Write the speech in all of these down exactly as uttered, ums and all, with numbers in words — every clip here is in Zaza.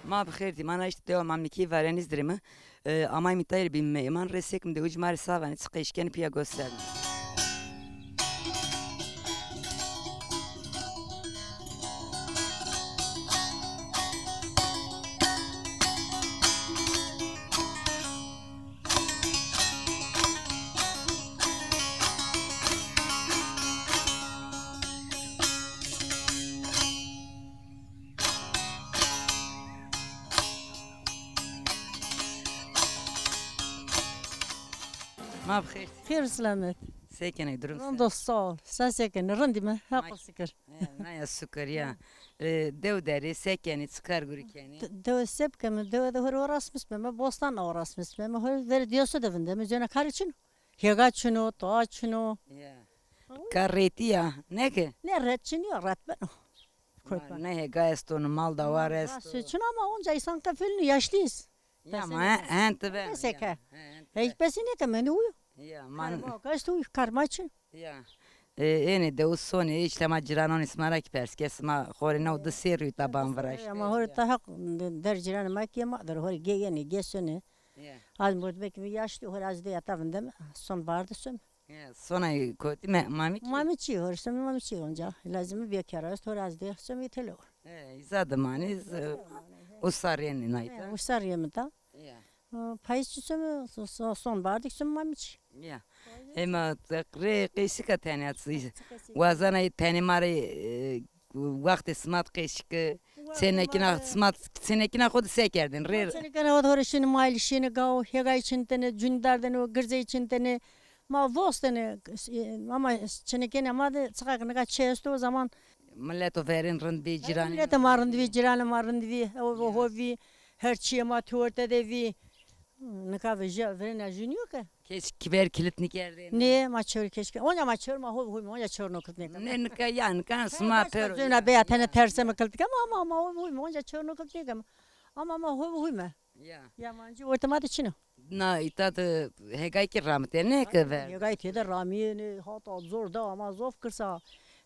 Ma bi xêr dî, ma na îşte dewa Mamikî Varenîz dirê mi. E, amay mi tayr bî meyman, rê sekim de uc ma rê savanê çi qeşkenî pîya gosernê. Ma bi xêr. Xêr û selamet. Se kenê, durum se? Rind o, sağ ol. Sen se kenê? Rind îme. Heq o şikir. E, naya şikir ya. E, dew derê se kenê, çi kar gurî kenê? De-, dewe se bikeme, dewe de hore orasmis beme, bostan orasmis beme, hore verê diyosu de vindeme, cena karê çin o. Hêga çin o, toa çin o. Ya. Kar retî ya, ne ke? Ne ret çin ya, ret beno. Ma ne hêga esto, ne mal dawar esto. Rast çin ama onca insan qefilni yaşlıyız. Ya ma he-, hente be. Neyse ke. Hiç besi ne ke meni uyu. Ya ma. Karma kaç tu karma çin. Ya. E, ênê dew sonê, îşte ma cîranonê sima ra kî pers ke, sima xorê new di sêr rî taban viraşte. Ama hore ta heq der cîranê ma kî ma der hore gê yenê, gê sonê. Ya. Az mordemê kî mi yaşlî, hore az de yata vindem, son bardi som. Ya, sonay kotî me-, Mamikî? Mamikî, hore som Mamikî onca. Lazim bîye kera est, hore az de som telo. E, îza de manî, z-, usa rênê nayta. Usa rênê ta. Ya. Payîz çi some, so-, so-, sonbahar de some Mamikî. Ya. Ema rê qeşika tenê, wazana tenê ma rê, e, wextê simat qeşiki, çênekina simat, çênekina xo de se kerdin? Rê çênekina xo de hore şîni, mayli şîni, gaw, hêgay çin tenê, cun dardene, girzey çin tenê. Ma vostenê, e, ama çênekena ma de çiqak nika çê esto o zaman. Mileto verên rind bî, cîranê. Miletê ma rind bî, cîranê ma rind bî, ew ho bî, her çîyê ma tiwerte de bî. Nika vejîya, verêna jû nîyo ke. Keşk ver kilit nîkerdêne. Nê, ma çor keşk. Onca ma çor ma ho bî, onca çor no kilit nêkeme. Nê, nika ya, nika sima pêro. Zewna beya tene terse mi kilit keme ama, ama ho bî, onca çor no kilit nêkeme. Ama ma ho bî me. Ya. Yamancî ortê ma de çin o. Na îta de hêgay kî ramitêne ke ver. Hêgay têde ramîyêne, hata zor de ama zof kirsa.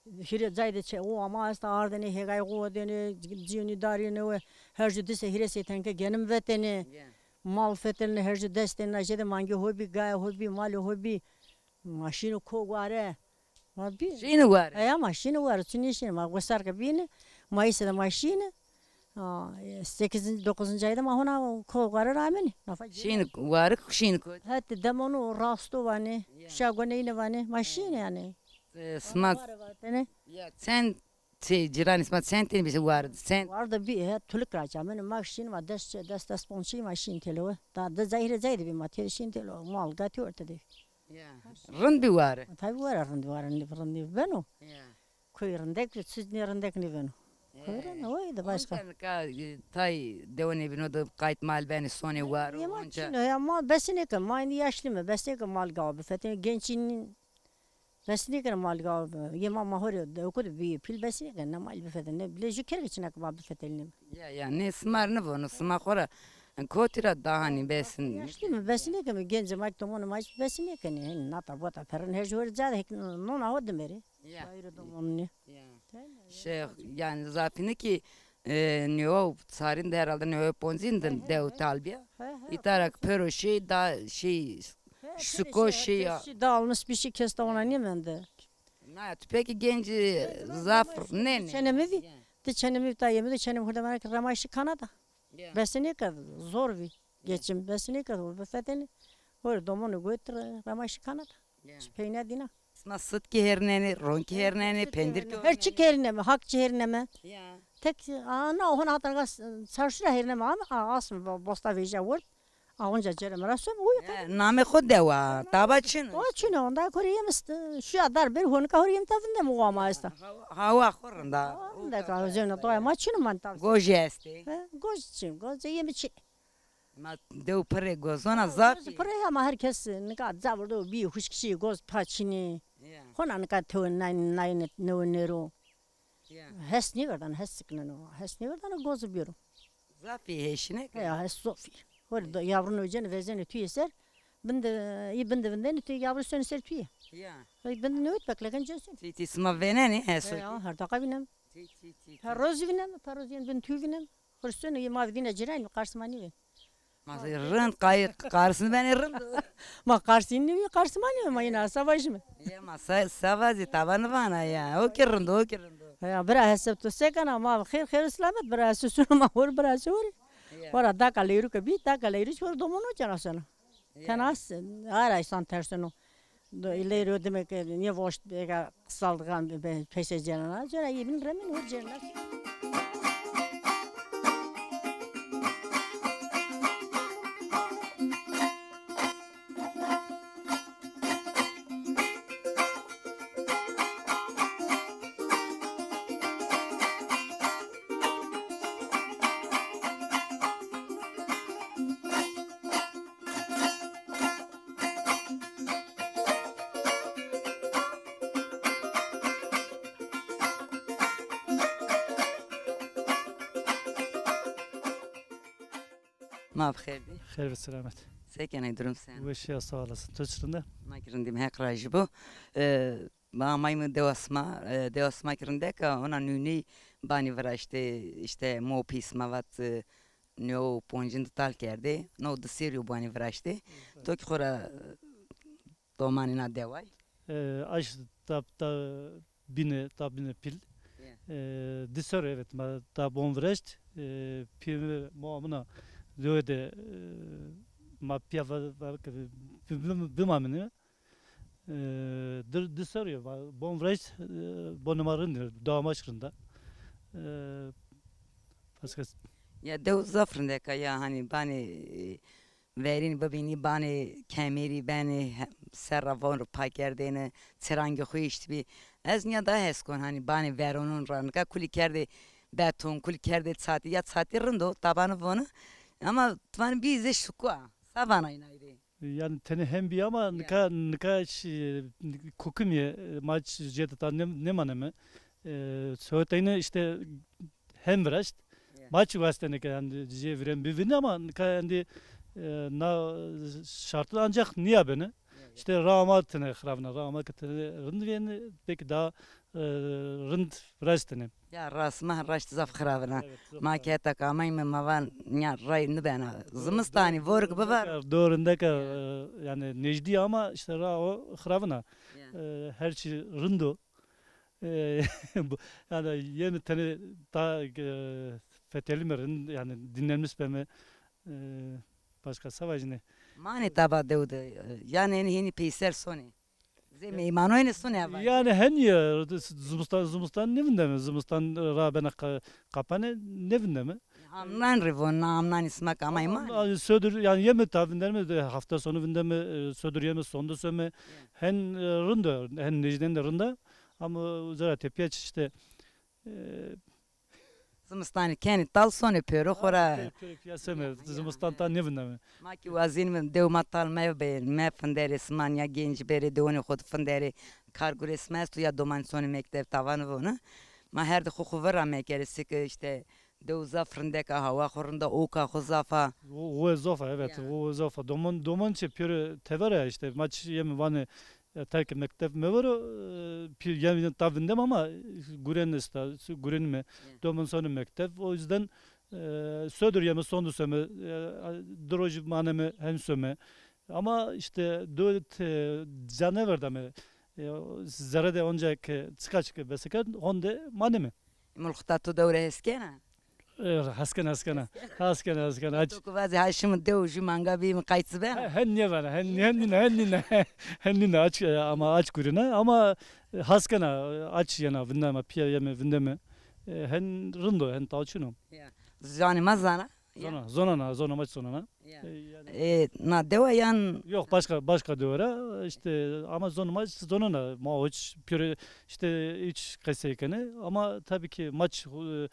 Hîrê cay de çe o ama esta ardêne, hêgay xo dêne, cîyonî darîne we, her jû dise hîrê sey tenke genim vetêne. Ya. Mal fetelne, her jû destêne, jêde mangê ho bî, gaya ho bî, malê ho bî. Ma şîne ko ware. Ma bî. Şîne ware. Heya, ma şîne ware. Çi nêşîne? Ma wesar ke bîne. Mayıs de ma şîne. Aa, e, sekizinci, dokuzuncu ayda ma hona ko ware ra amenî. Nafa şîne ware, şîne ko. Hetê demonu rasto vanê. Ya. Şa goneyne vanê. Ma şîne yanî. E, sima. Ware vatene. Ya, çend Çi, cîranê sima çend tenî bî ware de, çend? Ware de bî, he, tulik ra çameno, ma şîn ma des, des, des ponc çî ma şîn têlewe. Da de zahîre zahîre bî ma tê şîn têlewe. Mal gatî orte de. Ya. Rind bî ware? Tabî ware rind, ware rind beno. Ya. Koy rindek bî, çi nê rindek nêbeno. Koy rindek, oy de başka. Onca nika, e, tay dewe nêbîno de qayt mal benê sonê ware, onca. Çin o ya, ma besinê ke, ma înî yaşlî me, besinê ke mal gawa bifetê, gençîn Bes nêkena mal ga, yê ma, ma ho rê dewku de bîyê pîl, bes nêkena, ne mal bifetelnê, ne bile jû kerge çina ke ma bifetelnê. Ya, ya, nê sima rê nêvono, sima xo ra kotî ra daha nî besin. Yaşlî mi, bes nêkeme, gencê ma kî, domonê ma kî bes nêkenê. Hên nata bota perin her jû ho rê ca de hek nona ho dimerê. Ya. Bayro domonunê. Ya. Şey, yanî zafîne kî, e, nêwew çarîn de herhalde nêwew poncîn de dew tal bîya. He, he. Îta ra kî pêro şey da şey Şiko şey ya. Dağılmış bir şey, kes de ona ne mende. Na, tu peki genci zaf ne ne? Çenemi vi. Ti çenemi ta yemi de çenemi hurda bana ki remaşi Kanada. Ya. Besine kad zor vi geçim. Besine kad o bifeteni. Hor domonu götür remaşi Kanada. Ya. Peyna dina. Sima sit ki herneni, ron ki herneni, pendir ki. Her çi hernemi, hak çi hernemi. Ya. Tek ana hon hatta çarşura hernemi ama asım bosta veja word. A onca cere mi ra som uyo. E, namê xo dewa, taba çin o. Taba çin o, onda kore yem est, şuya dar bir honika hor yem ta vinde mi wama esta. Hawa, hawa xo rinda. Rinda ka zewna doya ma çin o man ta. Gojî estê. He, goj çin, goj yem çin. Ma dew pire gozona zaf. Pire ama herkes nika zavurdo bir huşkişi goz pa çinî. Ya. Hona nika tewe nay nay ne nero. Ya. Hes nêverdan, hes sikneno. Hes nêverdan, gozu bîro. Zafî heşine ke. Ya, hes zofî. Hori do yavrun ocen vezeni tüye ser. Binde, i binde vindeni tüye yavru sönü ser tüye. Ya. Ay binde ne öt beklegen cesün. Ti, ti sima veneni, hes. Ya, her dakika vinem. Ti, ti, ti. Her roz vinem, her roz yen bin tüy vinem. Qirson, ma vîne cîran, Qars ma nîvî. Ma rind qay-, Qarsî benê rind. Ma Qarsî nîvî, Qars ma nîvî, ma yîna se vajîme. Ya ma se, se vazî, taba nîvana ya. O ki rind, o ki rind. Ya, bira heseb to se kena, ma xêr, xêr selamet, bira heseb suno ma hor, bira heseb hor. Ya. Hora daka leyru ke bî, daka leyru çor domon o kena sena. Ya. Tenas, ara insan terseno. Do, ileri o demek ki niye voş, ega kısaldıgan be, pese cenana. Cena yebin remin o cena. Ma bi xêr bî. Xêr ve selamet. Se kenê, durum sen? Weş ya, sağ olasın. Tu çi rind a? Ma ki rind îme, Heq razî bo. E, ma amayme dewa sima, e, dewa sima ki rindek a, ona nûney banî viraştê, îşte mo pîs ma vat, e, neo poncin di tal kerdê, no di serî yo banî viraştê. Evet. To ki xora, e, domanê na deway? E, aş tab, ta bîne, ta bîne pîl. Ya. E, di serî, evet, ma ta bon viraşt. E, pîyê mi, mo amina dewe de, e, ma pîya va, va, bi, bi, bimamine. E, di, di serî yo, va, bon viraşt, e, bonê ma rind, dewa ma rind a. E, paska. Ya dew zaf rindek a ya, hanî banê, e, verîn bibînî, banê kemerî benê, he-, ser ra von ro pa kerdêne, çirangê xo eştbî. Ez nîya daha hes kon, hanî banê veronon ra nika kulî kerdê beton, kulî kerdê çatî, ya çatî rind o, tabanî vona. Ama ti vanî bî zê şuku a. Sa vana inay rê? Yanî tenê hem bî ama nika, nika şi-, kokim yê, ma çi jê de ta nê-, nêmaneme. E, seweteyne işte hem viraşt. Ya. Ma çi wastene ke endî jê virên bivînî ama nika endî, e, na şartî ancak nîya bene. Ya, ya. İşte raa ma tene xiravna, raa ma ke tene rind vîyene, belkî daha, e, rind viraştene. Ya rast, ma raşt zaf xiravna. Evet, zaf xiravna. Ma ke heta ke amayme ma van ya ray nibena. Zimistanî, vorik bivar. Doğru, ne kadar, e, yani nejdî ama işte raa o xiravna. Ya. E, her şey rind o. E, bu, yani yeni tene ta, e, fetelîme rind, yani dinlenmiş beme, e, başka savaşını. Manê taba dew de, e, yani heni heni peyser sonê. Zê meymanoyne sonê ava. Yani hen ya, zimistan, zimistan nêvindeme, zimistan ra bena ka-, kapane nêvindeme. Amnan rê von, na amnanî sima ke amay ma. Ama södür, yani yeme ta vindeme de, hafta sonu vindeme, e, södür yeme sondu söme. Ya. Hen, e, rind a, hen nejdên de rind a. Ama zera tepîya çi işte, e, zimistanî kenî tal sonê pêro xora. Pêro, pêro pîya seme, zimistan ta nêvindeme. Ma kî wazînme dew ma tal mebe, mefinderê, sima nîya genc berê, dewanê xo de finderê, kar gurê sima esto ya domanî sonê mekteb, tavanî vona. Ma her di xo xo vira mekerê, seke işte dew zaf rindek a, hawa xo rind a, oka xo zaf a. O, o zaf a, evet, ya. O zaf a. Domon, domon çi pêro tever a işte, ma çi yeme vanê, e, terkê mekteb mevero, e, pî-, yanî ta vindem ama guren esta, gurenîme, ya, domon sonê mekteb. O yüzden, e, södür yeme, sondu söme, e, di rojî maneme, hen söme. Ama işte dört, e, caneverdame, e, zerre de onca ke çika çika besekerd, honde maneme. Mulxita to dewre hes kena? E, hes kena, hes kena. Hes kena, hes kena. Aç. To ku vazî ha şima dew jû manga bî mi qayt bena? He, hen nêvena, hen, hen nîna, hen nîna. Hen nîna, aç, e, ama aç gurîna, ama, e, hes kena, e, aç yena, vindeme, pîya yeme, vindeme. E, hen rind o, hen taw çin o. Ya. Zanê ma zana? Ya. Zona, zonana, zona ma zonana. Ya. E, yanî. E, na dewa yan? Yok, başka, başka dewa ra, işte, ama zona ma zonana, ma hiç püre, işte, hiç qesey kene, ama tabii ki maç, e,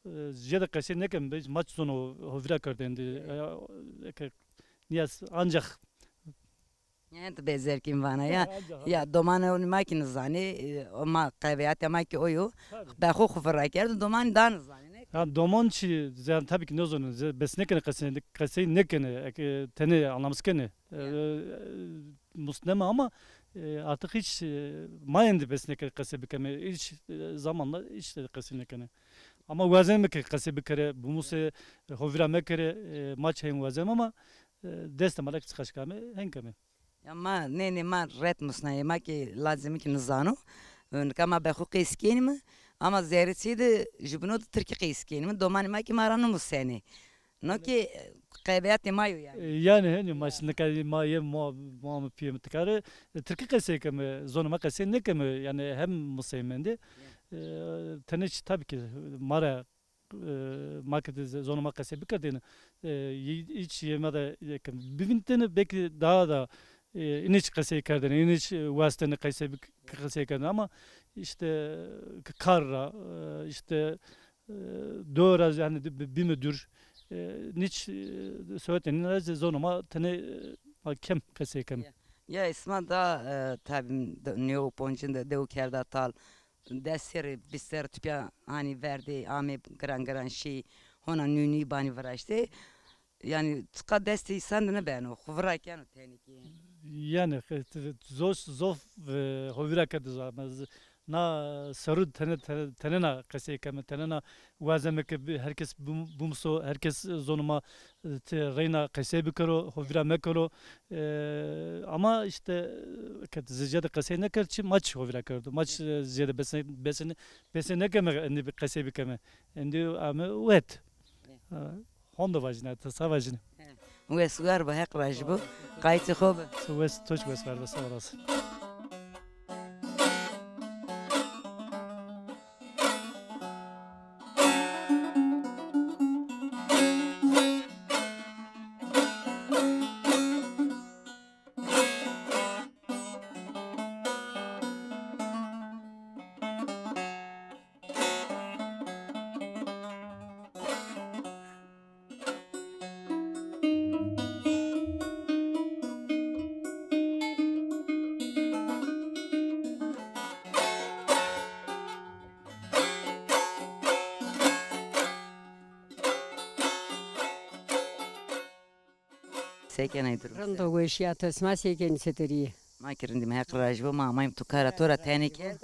e, jê de qesey nêken, biz maç zono ho vîra kerdên de, ya, e, eke, niyaz, ancak. Yanî ti bezerkîn vana ya. Ancak, ya, ancak. Domanê ma kî nizanê, e, o ma qebeyatê ma kî o yo. Tabii. Be xo xo vira kerdo, domanî da nizanê, ne? Ya, domon çi, yani, tabii ki nêzono, ze-, bes nêkenê qesey, qesey nêkenê, eke tenê anlamskenê. E, ya, e, musneme ama E, artık hiç, e, ma endî bes nêkerê qesey bikeme. Hiç, e, zamanla hiç de qesey nêkene. Ama wazenîme ke qesey bikerê, bimusê, e, ho vîra mekerê, e, ma çi hen wazenîme ama, e, destê ma ra ke çiqa şikame, hen keme. Ya ma, nê, nê, ma ret musnayê, ma kî lazimî kî nizano. Nika ma be xo qeys kenîme, ama zerrê çî de jubîno de tirkî qeys kenîme. Domanê ma kî ma ra nimusenê. No kî, e, qebeyatê ma yo yanî. E, yanî henî ma, ya, şi nika ma yê ma, ma mi pîyê mi tikare, e, tirkî qesey keme, zonê ma qesey nêkeme, yanî hem musey mendê. Ya. E, tenê çi tabî kî ma ra, e, ma ke de ze-, zonê ma qesey bikerdêne, e, yî-, hiç yê ma de, e, ke bivîntêne belkî daha da, e, înê çi qesey kerdêne, înê çi wastêne qesey bik-, qesey kerdêne ama işte, e, kar ra, e, işte, e, dor ra, yanî bi-, bîme dûr, e, nîç, e, sewetê nîn ra zî zonê ma tenê, e, ma kem qesey keme. Ya. Ya, Esma da, e, tabî de, nêo poncin de dew kerda tal, des serrî, vîst serrî tupya hanî verdê, amê giran giran şî, hona nû nû banî viraştê. Yanî çiqa destê îsan de nibeno, xo vira keno tenê kî. Yanî, e, zof, zof, e, ho vira kerdo zaf. Na serrû tenê, tenê, tenêna qesey keme, tenêna wazeme ke bi-, herkes bum-, bumuso, herkes zonê ma, e, ti reyna qesey bikero, ho vîra mekero. E, ama işte, e, ke zî zêde qesey nêkerd çi, ma çi ho vîra kerdo. Ma çi, e, zêde bese-, bese-, bese nêkeme, endî bi qesey bikeme. Endî ame wet. E, honde vajîne, ti sa vajîne. Wes war bi, Heq razî bo. Qayîtê xo bi. Wes, to çî wes war bi, sağ olasın. Se kenay durum? Rind o, weşîya to, sima se kenî, çitur î? Ma kî rindîme, Heq razî bo, ma amayîme tu kara to ra tenê kerd.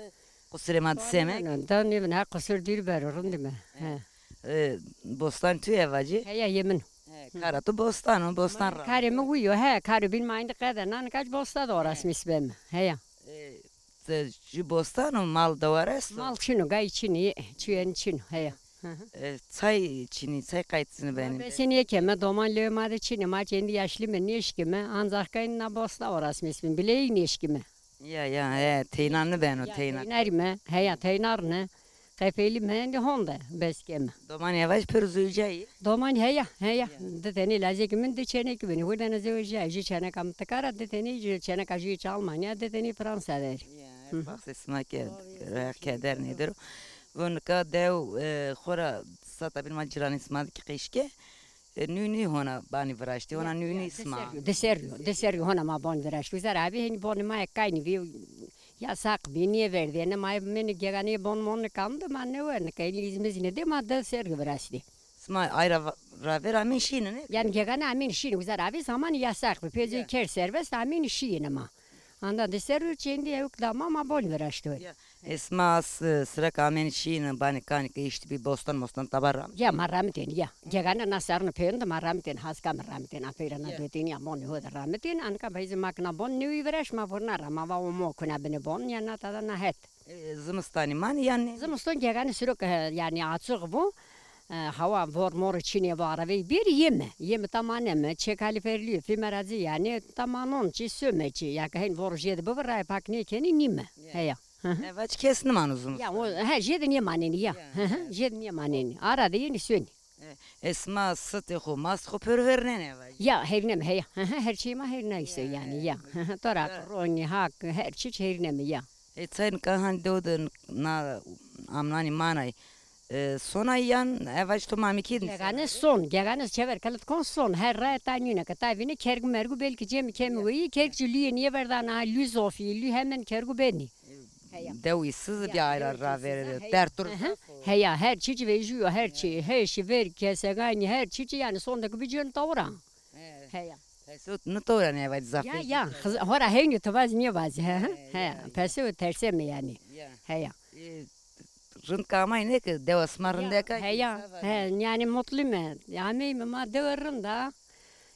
Qusurê ma di seme? Na, na, da nêbin, ha, qusur dûr bero, rindîme. He. E, bostan tu ê vacî? Heya, yê min. He, kara tu bostan o, bostan ra. Karê mi wî yo, he, karo bîn ma îndî qede, na nika ci bosta de orasmîs beme. Heya. E, ti jû bostan o, mal dewar esto? Mal çin o, gay çin î, çuyên çin o, heya. Hı hı. E, çay çinî, çay qaytî nêbenî? Besenî yê keme, doman lewê ma de çinî, ma çendî yaşlîme, nêşkîme, ancak kay na bosta orasmîs bîme, bileyî nêşkîme. Ya, ya, he, teyna nêbeno, ya, teyna. Teyna rîme, heya, teyna rîne. Qefelîme, endî honde bes keme. Domanî ê vacî pêro zewicayî? Domanî heya, heya. Ya. Di tenî lazekî min, di çênekî min. Wirdene zewicayî, jû çêneka mi tikara, di tenî, jû çêneka jû çî Almanya, di tenî Fransa der. Ya, baxsê sima ke, req keder nêdero. Vo nika dew, e, xora sata bîn ma cîranê sima de kî qeşke. E, nû nî hona banî viraştî, hona nû nî sima. Di serrî yo, di serrî yo hona ma banî viraştî. Uza ra bî, henî bonê ma yê kaynî bî, yasaq bî, nêverdêne. Ma yê mînî gegane yê bon mon nêkam de, ma nêwerdêne ke, henî îzmîz nêdê, ma di serrî yo viraştî. Sima ay ra va-, ravêr amên şîne, nê? Yanî gegane amên şîne, uza ra bî, zamanî yasaq bî. Pêzê kerd serbest, amên şîne ma. Anda di serrî yo çendî ewk da ma, ma bonî viraştî. Ya. Esma s-, sirek amên şîn, banî kanî ke îştî bî, bostan mostan taba ram. Ya, ma ramitên, ya. Gegane na serrî no peyên de ma ramitên, haska mi ramitên, apeyra na dotênî ya monî ho de ramitên, anka beyzî ma ke na bon nêwî viraşt, ma vurna ra, ma va o mo kuna binê bon, ya na tada na het. E, zimistanî manî yanî? Zimiston gegane sirok, e, yanî açıq bo, e, hawa vor mor çinê bo, arabey bêrî yeme, yeme ta maneme, çê kalîferlî yo, fîme ra ci yanî ta manon çî, some çî, ya ke hen vor jêde bibi, raye pak nêkenî, nîme. Ya. Heya. Hı hı. E, vac kes nimano zimistan. Ya, o, he, jêde nêmanenî ya. Ya, hı hı, ya. Jêde nêmanenî. Ara de yenî sonî. E, e, sima sitê xo, mast xo pêro hêrnenê vac? Ya, hêrneme, heya. Hı hı, her çîyê ma hêrnayîs o yanî, ya. Hı hı, toraq, ronî, hak, her çî çî hêrneme, ya. E, çay nika han dew de na amnanî manay. E, sonay yan, e, vac to mamekî de? Gegane son, gegane çever kilit kon son. Her raye ta nîne ke ta vîne kergu mergu belkî cemî kemî weyî, kerg ci lûyê nêverdana, ha lû zofî, lû hemen kergu benî. Heya. Dewî siz bî, ayra ravêrê, bertur. Hı hı. Heya, her çî ci vejîyo, her çî. Heşî, ver, keseganî, her çî ci yanî son de ke bicên tawra. He. Heya. Peso nito ra nêvazî zaf. Ya, ya, xiz-, hora heynî to vazî nêvazî, he, he, he, ya, ya. Peso terseme yanî. Ya. He ya. E, rind ke amay nê ke dewa sima rindek a. He ya, he, yanî mutluyum. Ameyme ma dewe rind a.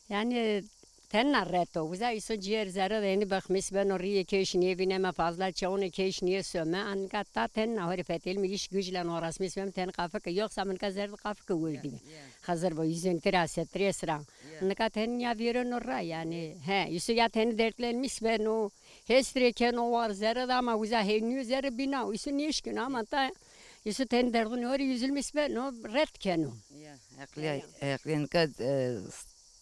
Yanî tenna reto. Uza îson cîyer zerre de, yanî bexmis beno, rîyê keyş nêvîneme, fazla çewunê keyş nêsome. Anika ta tenna horê fetelîme, îş güclen uğraşmis beme, ten qafike, yoksa mi nika zerre de qafike werdîme. Ya, ya. Xizir bo, yüz elli lira, stres ra. Ya. Nika ten ya vêreno ra yanî. He, îso ya teni dertlenmiş beno. Hestirê keno war zerre de ama uza heynîyo zerre bîna. Îso nêşkîno ama ta îso teni derdunê horî yüzülmiş beno, ret keno. Ya, heqlî, heqlî nika, e,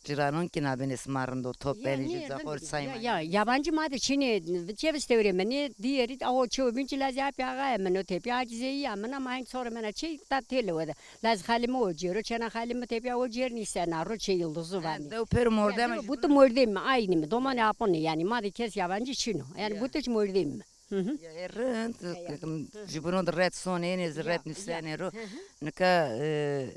ciranon kî na benê sima rind o, top benê jû za xo rê sayma. Ya, yabancı ma de çinê, çevis tewrê mi nê, dîyerî awo çew bîn çi lazî apî axayê mi no tepîya Hacî Zeyî ya mi na ma heng sorê mi na çey ta têlewe de. Laz xalî mi o cêro, çena xalî mi tepîya o cêr nîsena, ro çê yildizu vanê. Dew pêro mordem. Ya, dew buti mordem mi, aynî mi, domanê aponê yanî, ma de kes yabancı çin o. Yanî buti çi mordem mi. Hı hı. Ya, e, rind, ya, ya. Jubino de ret sonê, ênê zî ret nîsenê ro. Hı hı. Nika, e,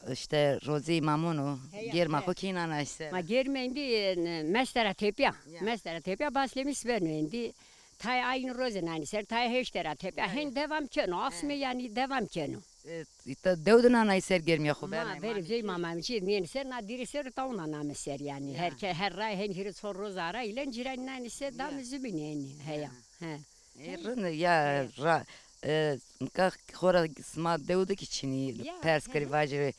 îşte rozê îmamon o, gêrma xo kî nana îşte. Ma gêrme êndî, e, mestera tepîya. Ya. Mestera tepîya baslemîs beno êndî. Tayê aynî roze nanî ser, tayê heşte ra tepîya. Ya, ya. Hên devam keno, asme yanî devam keno. E, îta dew de nanay ser germîya xo. Ma bernay verê zey ma mamî çî nênî ser, na dîrê ser, tawna name ser yanî. Ya. Her ke-, her ray hen hîrê çor roz ara îlen cîranî nanî ser, damê zumînî enî. He ya. He. E, rind ya, ra, e, nika xora sima dew de kî çinî, ya, pers kerî vajî,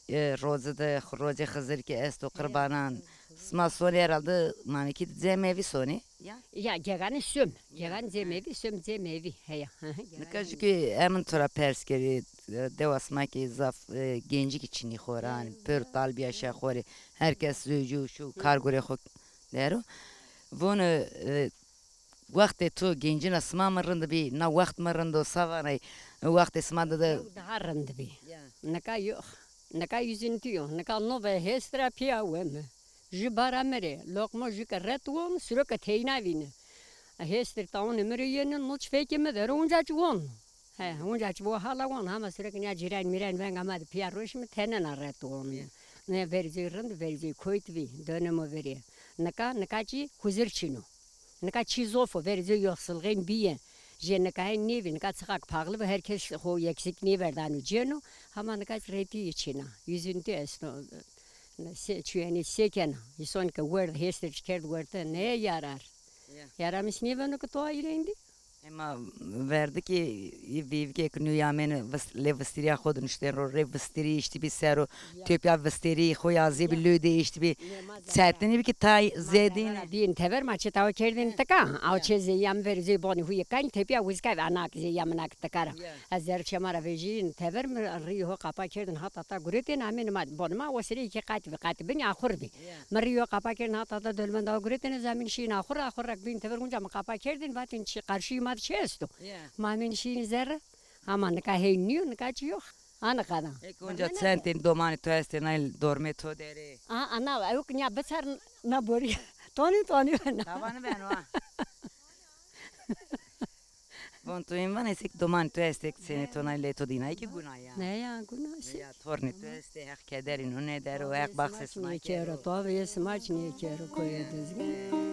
e, roze de, rozê Xizir kî esto, qirbanan. Sima sonê herhalde mamekî de cemevî sonê. Ya. Ya, gegane sum. Gegane cemevî, sum cemevî. Heya. Nika jû kî emin to ra pers kerî, e, dewa sima kî zaf, e, gencî kî çinî xora, hanî pêro tal bîya şa xo rê. Her kes zewcî şû kar gurê xo dero. Vono, e, wextê to gencîna sima mi rind bî, na wext mi rind o, sa vanay, wextê sima de de. Dew daha rind bî. Ya. Nika yox. Nika üzüntü yo. Nika no ve hêst ra pîya weme. Jû bara mi rê, loqmo jû ke ret won, siro ke teyna vîne. Hêstir tawnê mi rê yeno, no çi fekê mi der o, unca çi won. He, unca çi bo hala won, hama siro ke nîya cîran mîran venga ma de pîya roşîme, tenena ret won. Ya. Ne verî zey rind, verî zey koyt vî, dönemo verî. Nika, nika çî huzur çin o. Nika çî zof o, verê zey yoxsulxên bîye. Jê nika hen nêvî, nika çiqak paxlı bi, her kes xo eksik nêverdano cêno, hama nika çi retîye çin a. Üzüntü esto. Se, çuyeni sekena. Îson ke werd, hêstir çi kerd werte, ne yarar. Ya. Yaramis nêbeno ke to ayrendî. Ema verdi kî vîvkê ki nû yamêne vis-, lê vistirîya xo de nuştên ro, rê vistirî îştî bî ser o, tepîya vistirî xo ya zê bî lê de îştî bî. Çetinî bî ki tay zêdîn. Bîn tever ma çê tawa kerdin tika. Aw çê zê yam ver zê bonî huyê kayn tepîya wizka ve anak zê yam nak tika ra. Ez zerf çema ra vejîn tever mi rî ho qapa kerdin hata ta guretên amên ma bon ma o serê iki qat bi qat bin axur bi. Mi rî ho qapa kerdin hata ta dolmen da guretên zamîn şîn axur axur rak bin tever unca mi qapa kerdin vatin çi qarşî ma çi esto. Ma amên şîn zerre. Ama nika hey nîyo, nika çi yox. Ana qada. Ek onca çentên domanê to estê, nay dormê to derê. A, ana, ewk nîya biçer na borî. Tonî, tonî bena. Tavanî beno ha. Von to în van esek domanê to estê, ek çenê to nay lê to dînay ki guna ya. Ne ya, guna se. Ya, tornê to estê, heq kederî no nêdero, heq baxsê sima kero. To ve sima çi nêkero koyê Dizgin.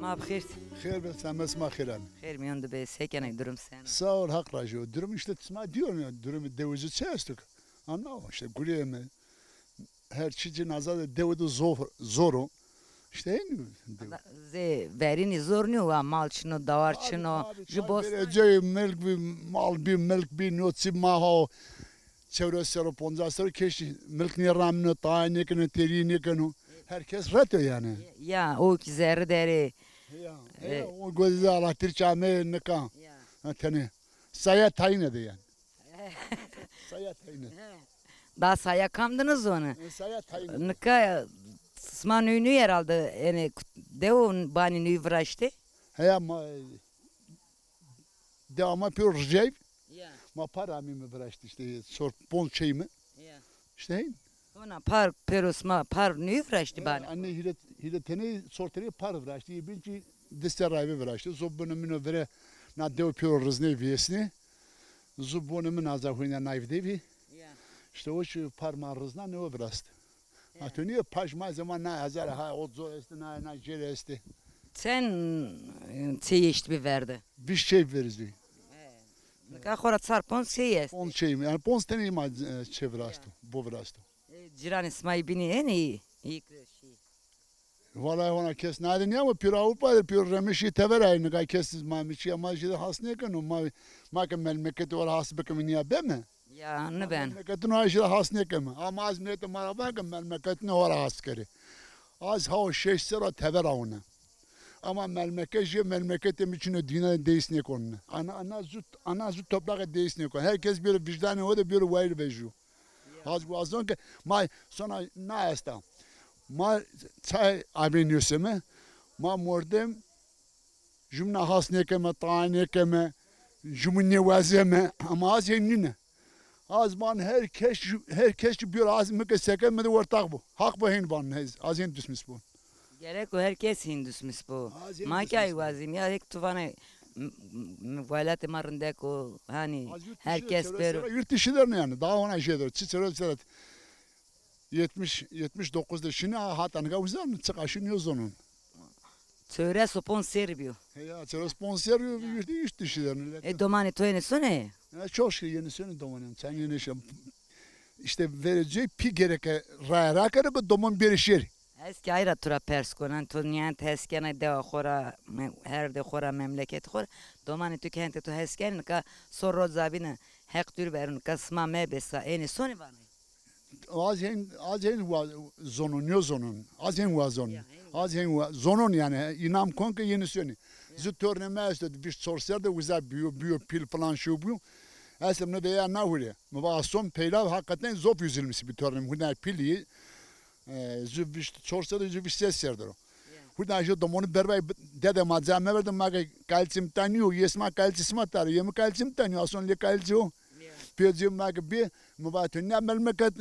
Ma bi xêr. Xêr be, sen be, sima xêr anî. Xêr mîyon de be, se kenê, durum seno? Sağ ol, Haq razî bo. Durum îşte sima dîyo, durum dewizî çi esto ki? Anlama îşte, gureyê mi. Her çî ci naza de dewe de zor, zor o. İşte hên. Zê verînî zor nîyo, wa mal çin o, dawar çin o. Tabii, tabii, ju tabii, bos- vereceği milk bi, mal bi, milk bi, no çi ma ha çewres serr û poncas serr keşî milk nêramino, taê nêkeno, terî nêkeno. Herkes ret o yani. Ya, o ki zerri derê. Ya, e, ya, o gözde ala tirça me nika. Ya. Ha, tenê. Saya tayine de yani. Saya tayine. Da saya kam de nizone. E, saya tayine. Nika sima nû nû herhalde, yani dew banî nû viraştê. Heya ma, dewa ma pêro rijey. Ya. Ma par amîme viraştî işte, sor pon çeyme. Ya. İşte hên. Hona par pêro sima par nû viraştî banî. Anne hîrê, hîrê tenê, sor tenê par viraştî. Yê bîn kî di serr rayve viraştî. Zobonê min o vire na dew pêro riznê vêsnê. Zobonê min aza huyna nayv de bî. Ya. İşte o çi par ma rizna ne o virast. Ya. Ha, tu niye paş ma zaman na hezar ha o zo este, na, na jere este. Sen, e, çê eşt bi verde? Vîşt çey verî zî. E, nika xora çar ponc çey est. Ponc çey mi? Yani ponc tenî ma, e, çê virasto, bo virasto. E, cîranê sima yê bînî hênî, yî, yî kir şî. Vallahi ona kes nade niye ama pêro Avrupa de, pêro remişî tever ay, nika kes ma mi çîya ma jî de has nêkeno, ma, ma ke memleketî ora has bikeme niya beme. Ya, nêben. Memleketî no jî de has nêkeme. Ama az mîletê ma ra va ke memleketî no ora has kerê. Az hawo şeş serr o tever awine. Ama memleket jî memleketê mi çin o, dîna de deys nêkonine. Ana, ana zû, ana zû toprağe deys nêkon. Herkes bêro vîjdanê ho de bêro wayîr vejîyo. Ya. Az wazon ke ma sona na esta. Ma çay avênîyo seme. Ma mordem jumna has nêkeme, taê nêkeme, jumu nêwazeme. Ama az hên nîne. Az van her kes, her kes ki bîyor az mi ke seke mi de ortax bo. Haq bo hên van ez, az hên dismis bo. Gerek o her kes hên dismis bo. Ma ki ay wazîn ya, hek tu vanê m-, m-, welatê ma rindek o, hani her kes bêro. Yurt dışı der ne yani? Daha ona şey der. Çi çevre seret. Yetmiş, yetmiş dokuz de şinî, ha, hata nika uza, çiqa şinî nêzonon. Çewres û ponc serrî bîyo. Heya, çewres ponc serrî bîyo, yurt, yurt dışı der millet. E, domanê to yenê sonê? Ya, çok şükür yenê sonê domanê mi. Sen yenê şey. İşte vereceği pi gereke raya ra kere ke domon bêrê şêrî. Ez ki ay ra tu ra pers konan, to nîyant hes kena dewa xo ra, me-, herdê xo ra, memleketê xo ra. Domanê tu ki hente tu hes kenê, nika so roza bîne, Heq dûr bero, nika sima mebê sa, ênê sonê vanê? Az hên, az hên wa-, zonon, nêzonon. Az hên wazon. Ya, hên wazon. Az hên wa-, zonon yani, inam kon ke yenê sonê. Ya. Zu tornê mi esto, vîşt çor serr de uza bîyo, bîyo pîl filan şu bîyo. Eslê mi veya na hurê. Mi va son peylav hakikaten zof üzülmüş bir tornê mi. Huna pîl î. E, zu vîşt çor serr de, zu vîşt ses serr der o. Ya. Hurdan jî domonî bervay b-, dede ma ca meverdo, ma ke kalçî mi ta nîyo, yê sima kalçî sima taro, yê mi kalçî mi ta nîyo, ason lê kalçî o. Ya. Pêro ci ma ke bî, mi va tu ne memleket,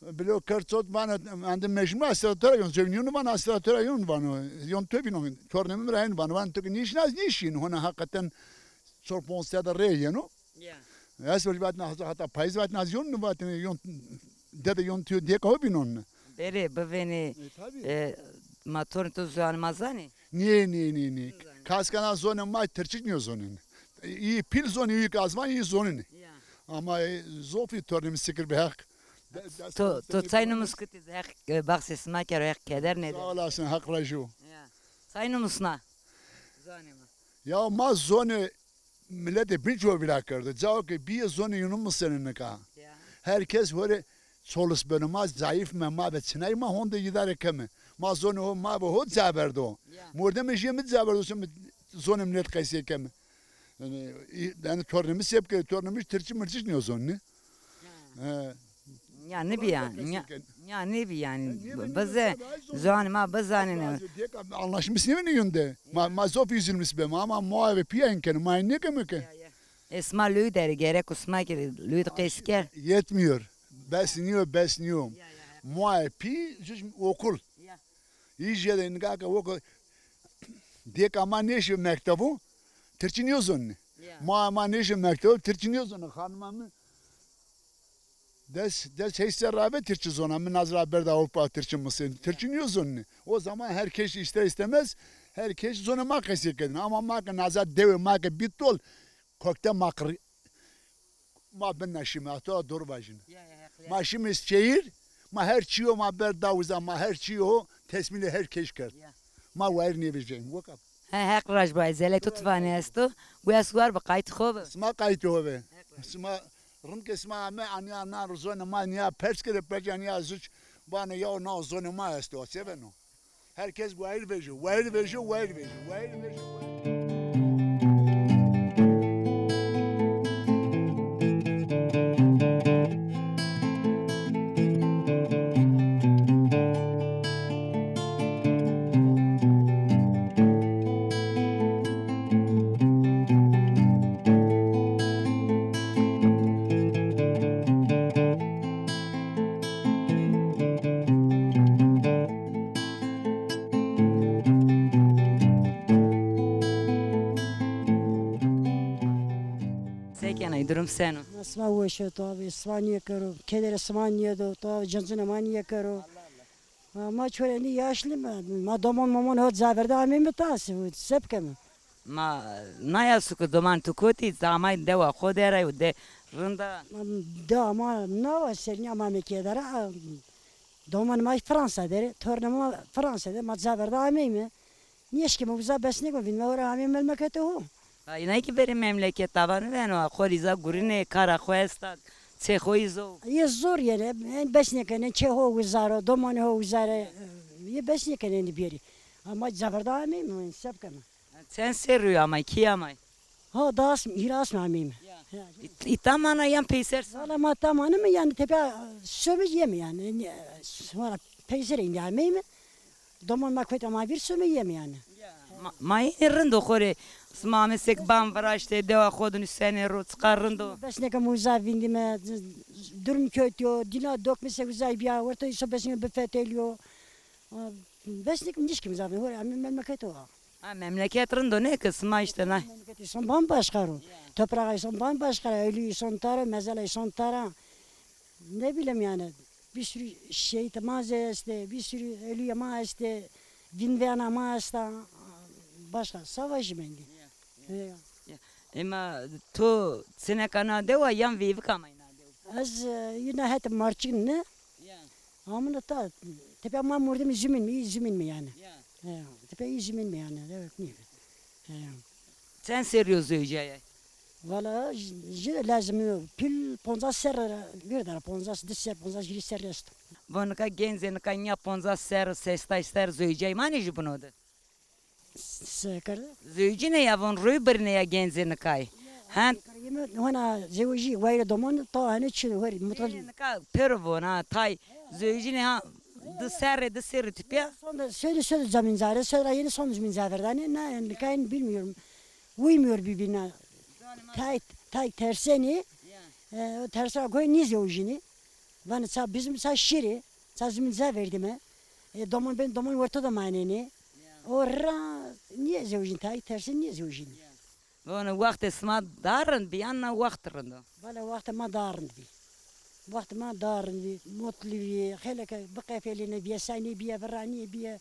bilo kerçot vano, ende mejmû astratora yon, zevnîyon vano astratora yon vano, yon tu vînon, tornê mi ra hên vano, vano tu ke nîşin az nîşin, hona hakikaten çor ponc serr de rê yeno. Ya. Ez vatna hata, hata payîz vatna az yon, vatna yon, dede yon tu dêka ho bînon. Belê, bivênê, e, ma tornê to zonê ma zanê? Nê, nê, nê, nê. Kaskana zonê ma tirçik nêzonenê. Î pîl zonê, î ki az van, î zonenê. Ya. Ama, e, zofî tornê mi sikir bi Heq. To, to çay numus kitî, Heq, e, baxsê sima kero, Heq keder nêde. Sağ olasın, Heq razî bo. Ya. Çay numusna? Zonê ma. Ya ma zonê Miletê biço vîra kerdo. Cao ke bîye zonê yînu misenê nika. Ya. Her kes hore çolis beno. Ma zayîf me, ma ve çinay ma honde îdare keme. Ma zonê ho, ma ve ho ca verdo. Ya. Mordemê jê mi ca verdo, şimi zonê milet qesey keme. Yani, i-, yani tornê mi sep ke, tornê mi tirçi mirçiş nêzonî. Ha. He. Ya nêbî yanî. Ya, ya nêbî yanî. Bize zonê ma bizanêne. Anlaşmış nêbîne yunde. Ma, ma zof üzülmüş be. Ma, ma muayve piya in kene. Ma nêkeme ke. Ya, ya. E, sima lüy derê, gerek o sima ke lüy de qeys ker. Yetmiyor. Bes nîyo, bes nîyo. Ya, ya, ya. Muayve pi, okul. Ya. Îje de nika ke okul. Dêka ma nêşî mektebu, tirçi nêzonî. Ya. Ma, ma nêşî mektebu, tirçi nêzonî. Xanima mi Des, des heyse ra ve tirçi zona. Mi nazi ra berda Avrupa tirçi misin. Tirçi nêzonî. O zaman her kes ister istemez, her kes zonê ma qesey kerdin. Ama ma ke naza dewe ma ke bî tol, kokte ma qir-, ma bin na şîme, ato doğru vajin. Ya, ya, ya. Ma şîme şehir, ma her çîyo ma berda uza, ma her çîyo tesmîlê her kes kerd. Ya. Ma wayir nêvejên. Weka. He, Heq raj ba, ezelê to ti vanê esto. Guya suwar bi qaytê xo bi. Sima qaytê xo bi. Sima rind ke sima ame aniya na zonê ma niya pers kerde, perca niya zuç vano ya na zonê ma esto. Se beno? Her kes wayir vejo, wayir vejo, wayir vejo, wayir vejo. Se kenay, durum seno? Sima weş o, to abi, sima nîye kero, kederê sima nîye do, to abi, cincunê ma nîye kero. Ma, ma çorê nî yaşlî mi, ma domon momon ho zaverde ameyme ta, se, se bikeme. Ma naya suku doman tu kotî, zamay dewa xo de ra yo, de rinda. De ama nawa ser nîya ma mekîye de ra, a, doman ma Fransa de rê, tornê ma Fransa de, ma zaverde ameyme. Nêşkîme uza bes nêkeme, vînme ora amê memleketê ho. Ay, nay kî verê memleket, tavan veno, xo rîza gurînê, kara xo esta, çê xo îzo. Yê zor yenê, en bes nêkenê, çê ho uza ro, domanê ho uza rê, yê bes nêkenê endî bêrî. Ama zaverde ameyme, se bikeme. Çend serrî yo amay, kî amay? Ha, da asm, hîrê asmî ameyme. Ya. Ya. Ît-, îta mana yan peyser sa? Valla ma tamane mi yani tepe, e, some yeme yani. E, sonra peyser indi ameyme. Doman ma kotî ma vîr some yeme yani. Ya. Ma, ma yine rind o xo rê. Sima ame sek ban viraştê, dewa xo de nusenê ro, çiqa rind o. Bes nêkeme uza vîndîme, durum kötü yo, dîna dokme sek uza bîya, orta îso bes nêkeme bifetelîyo. Bes nêkeme nêşkîme uza vîndîme, ho rê ameyme memleketê ho. Ha, memleket rind o, ne ki sima îşte na. Memleketê îson bambaşka ro. Ya. Toprağa îson bambaşka ro, ölü îson tara, mezela îson tara. Ne bileyim yani, bir sürü şehit ma zî estê, bir sürü ölü ma estê, vînveyana ma esta, başka savaş mendî. Ya, ya. Ya. Ya. Ema to çineka na dewa yan veyvik amay na dew? Ez, e, yine het marçin ne? Ya. Amına ta, tepe ma mordemî zumîn mi, zumîn mi yani. Ya. Ya, tepe zumîn mi yani, evet, ne? Ya. Çend serrî yo zewicayay? Valla, ji, ji lazim yo. Pil poncas serre ra vîr der, poncas, di serre, poncas, hîrê serre esto. Von nika gencê nika nîya poncas serre, sêsay serre zewicay manê jûbîno de? Se kerde? Zewicîne ya von roy birîne ya gencê nikay. Hen. Hona zewicî, wayirê doman, ta hene çi, weri, mutal. Ê, nika pêro von ha, tay zewicîne ha, di serre, di serre tipiya. Son da, söyle, söyle camîn zare, sonra yeni son camîn zaverdanê, ne, yani, nikayın bilmiyorum. Uymuyor birbirine. Tay, tay terseni, e, o tersa koy, niye zewjini? Vanê ça bizim ça şirî, ça zimîn ca verdîme. E, domon ben domon ortada manenê. O ra niye zewjini, tay tersi niye zewjini? Vanê wextê sima daha rind bî, yan na wext rind o? Valla wextê ma daha rind bî. Wextê ma daha rind bî. Mutlu bî, xeylê ke biqefelîne bîye, saynê bîye, viranîye bîye.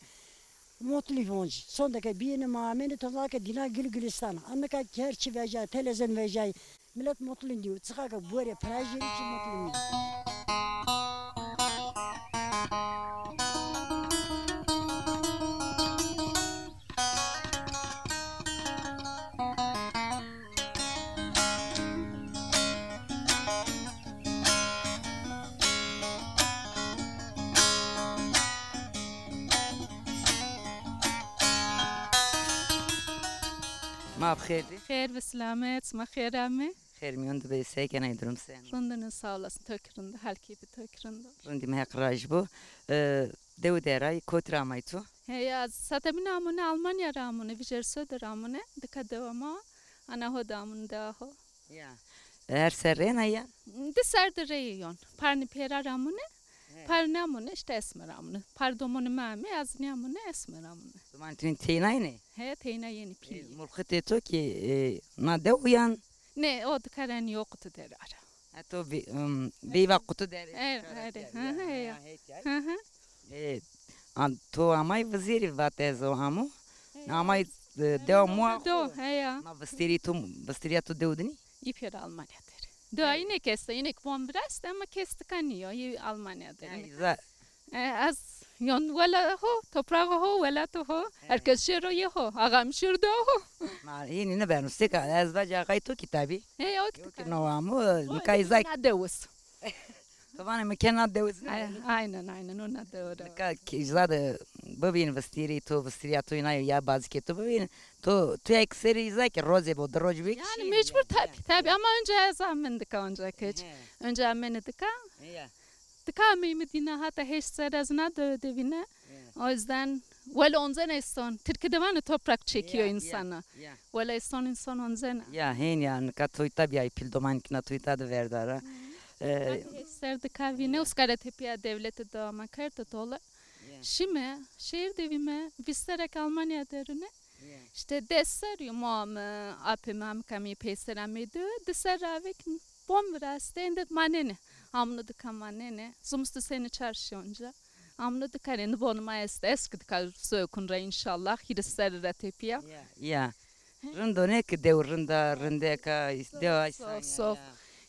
Mutlu bî onc. Son de ke bîyêne ma amêne, to zana ke dîna gil gulîstan. Anika ke her çi vejay, televîzyon vejay. Milet mutlu nîyo. Çiqa ke borê pira jêrî çi mutlu nîyo. Ma bi xêr dî. Xêr bi silamet, sima xêr amê. Xêr mîyon de bê, se kenay, durum seno? Rindin, sağ olasın, to kî rind, hal keyfî to kî rind o. Rindîme, Heq raj bo. E, dew de ra yî, kotî ra amay to? Heya, Satemîn amune, Almanya ra amune, vijêr so de ra amune, dika dewa ma, ana ho de amune, dewa ho. Ya. E, her serre êna ya? Di serre de reyê yon. Parnî pêra ra amune, parnî amune, îşte Esmer amune. Par domonê mi amê, ez nîyamune, Esmer amune. Domanê to teyna yenê? He, teyna yenê, pîl. E, mulxitê to kî, e, na dew yan? Nê, o dikare nîyo qutu der ara. Ha, to vê-, ım, veyva qutu der. Er, er, hı hı, ya. Ha, hetya. Hı hı. E, an, to amay vizêrî vat ez o amo. He. Amay, e, dewa mua xo. Do, he ya. Ma vistêrî to, vistêrîya to dew dinî? Yî pêro Almanya der. Do, yine kes de, yine ki von biraz ama kes dika nîyo, yî Almanya der. Yani, za- E, ez Yon wela ho, toprağı ho, welatı ho. Herkes şêro yê ho. Ağam şêr de ho. Ma hînî nibeno seka ez vac ağay to kitabî. He, o kitap. Ki no amo, nika izak. Na dewis. To vanê mi kena dewis. Aynen, aynen, o na dewis. Nika ki izade bibîn vistîrî to, vistîrîya to îna ya bazikê to bibîn. To, to ek serî izak ki rozê bo, di roj bik. Yani mecbur tabi, tabi ama önce ez amin dika onca keç. Önce ameni dika. Ya. Dika ameyî mi dîna hata heşt serre ez na de, de vîne. O yüzden wele onzena îson. Tirkî de vanê toprak çekiyor insana. Wele îson îson onzena. Ya, hên ya, nika toy tabî ay pîl doman kîna toy ta de verdara. E, Hata heşt serre dika vîne, uskare tepîya dewlete dewama kerde dole. Şîme, şehir de vîme, vîst serre ke Almanya derune. İşte des serrî yo ma mi, apê mi, amika mi peyser amê de, di serrî ravek bom viraste, ende manenê. Amno dika manenê. Zumistî senî çarşî onca. Amno dika, ende bon ma est, eski dika soyekun ra înşallah, hîris serrî ra tepîya. Ya, ya. Rind o nê ki dew rind a, rindek a, dew a. Sof, sof.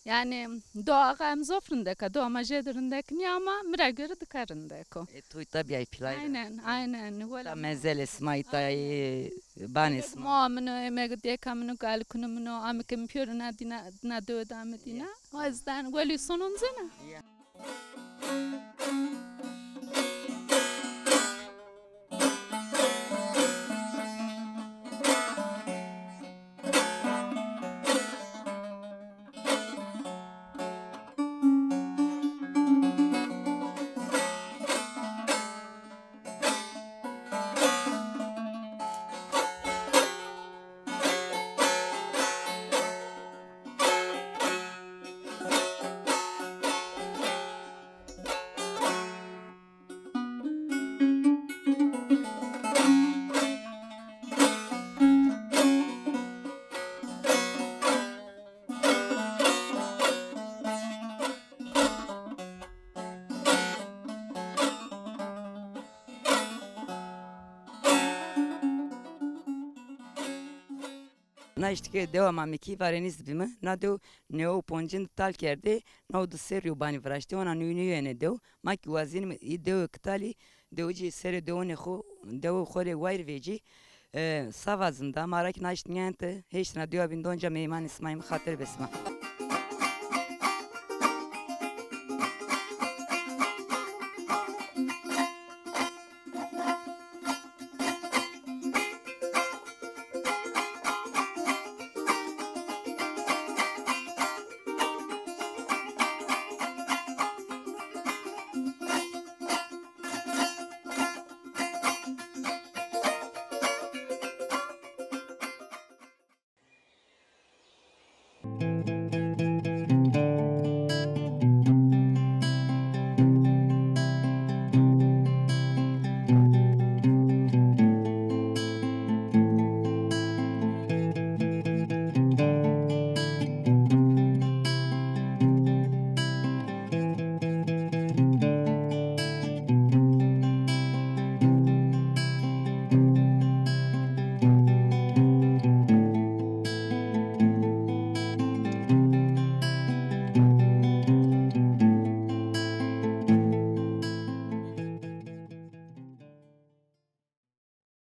Yani doğa em zof rindek a, doğa ma jêde rindek nîya ama mi ra göre dika rindek o. E, toy tabî ay pîlay ra. Aynen, aynen. Ta menzelê sima îta, e, banê sima. Moa min o, emegê dêka min o, galikûnê min o, amike mi pêro na dîna, na dewe de ame dîna. O yüzden welî son onzena. Naşt ke dewa Mamekî Varenîz bîme. Na dew new û poncin tal kerdê, new di serrî yo banî viraştê, ona nûnî yo ene dew. Ma kî wazînîme î dewe kitalî, dew cî serê dewanê xo, dewe xo rê wayîr vecî. E, sava zinda, ma ra kî naşt nîyente, hêştîna dewa bîn donca meymanê sima îme, xatir be sima.